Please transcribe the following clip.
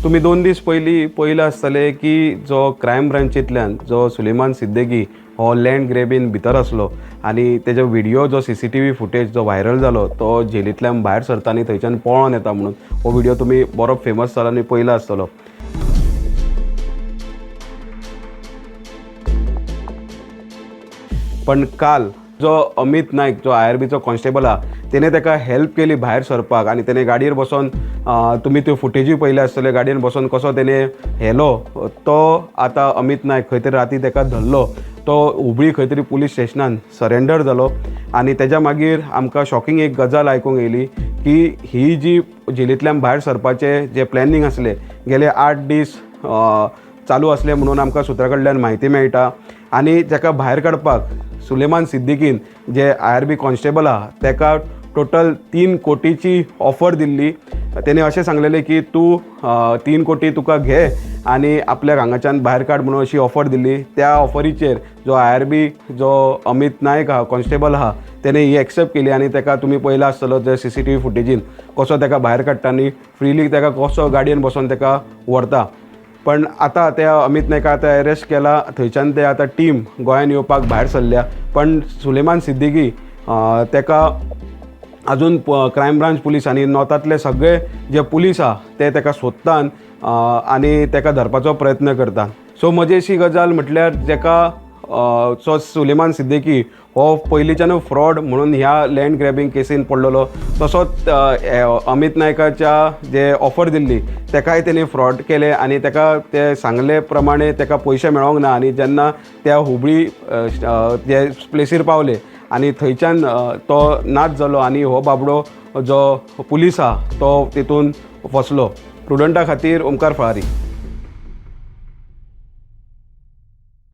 तुमी 2 दीस पयलीं पळयलां आसतलें की जो क्रायम ब्रांचींतल्यान जो सुलेमान सिद्दीकी हो लँड ग्रेबीन भितर आसलो आनी तेजो व्हिडियो जो सीसीटीव्ही फुटेज जो व्हायरल जालो, तो जेलींतल्यान भायर सरता आनी थंयच्यान पळोन येता म्हणून, हो व्हिडियो तुमी बरो फेमस जाला आनी पळयला आसतलो. पण काल जो अमित नायक, जो आयआरबीचो कॉन्स्टेबल आहा, तेणे ताका हेल्प केली भायर सरपाक आनी तेणे गाडयेर बसोन, तुमी त्यो फुटेजूय पळयले आसतले, गाडयेन बसोन कसो तेणे हेलो. तो आतां अमित नायक खंय तरी राती ताका धरलो. तो हुबळी खंय तरी पुलीस स्टेशनान सरेंडर जालो. आनी तेज्या मागीर आमकां शॉकिंग एक गजाल आयकूंक येयली की ही जी जेलींतल्यान भायर सरपाचें जें प्लॅनिंग आसलें, गेले 8 दीस चालू आसलें म्हणून आमकां सुत्रा कडल्यान म्हायती मेळटा. आनी ताका भायर काडपाक सुलेमान सिद्दीकीन जे आयआरबी कॉन्स्टेबल आहा ताका टोटल 3 कोटीची ऑफर दिल्ली. तेणे अशें सांगलेलें की तूं 3 कोटी तुका घे आनी आपल्याक हांगाच्यान भायर काड म्हणून अशी ऑफर दिल्ली. त्या ऑफरीचेर जो आयआरबी जो अमित नायक आहा, कॉन्स्टेबल आहा, तेणे ही एक्सेप्ट केली. आनी ताका तुमी पळयला आसतलो जे सीसीटीव्ही फुटेजीन कसो ताका भायर काडटा आनी फ्रिली ताका कसो गाडयेन बसोन ताका व्हरता. पण आतां त्या अमित नायका आतां अरेस्ट केला. थंयच्यान ते आतां टीम गोंयान येवपाक भायर सरल्या. पण सुलेमान सिद्दीकी ताका अजून क्रायम ब्रांच पुलीस आनी नॉर्थांतले सगळे जे पुलीस आहा ते ताका सोदतात आनी ताका धरपाचो प्रयत्न करतात. सो मजेशी गजाल म्हटल्यार जेका सो सुलेमान सिद्दीकी हो पयलींच्यानू फ्रॉड म्हणून ह्या लँड ग्रॅबिंग केसीन पडलेलो, तसोच अमित नायकाच्या जे ऑफर दिल्ली ताकाय तेणी फ्रॉड केले आनी ताका ते सांगले प्रमाणे ताका पयशे मेळोंक ना. आनी जेन्ना त्या हुबळी जे प्लेसीर पावले आनी थंयच्यान तो नाच जालो आनी हो बाबडो जो पुलीस आहा तो तितून फसलो. प्रुडंटा खातीर ओमकार फळारी.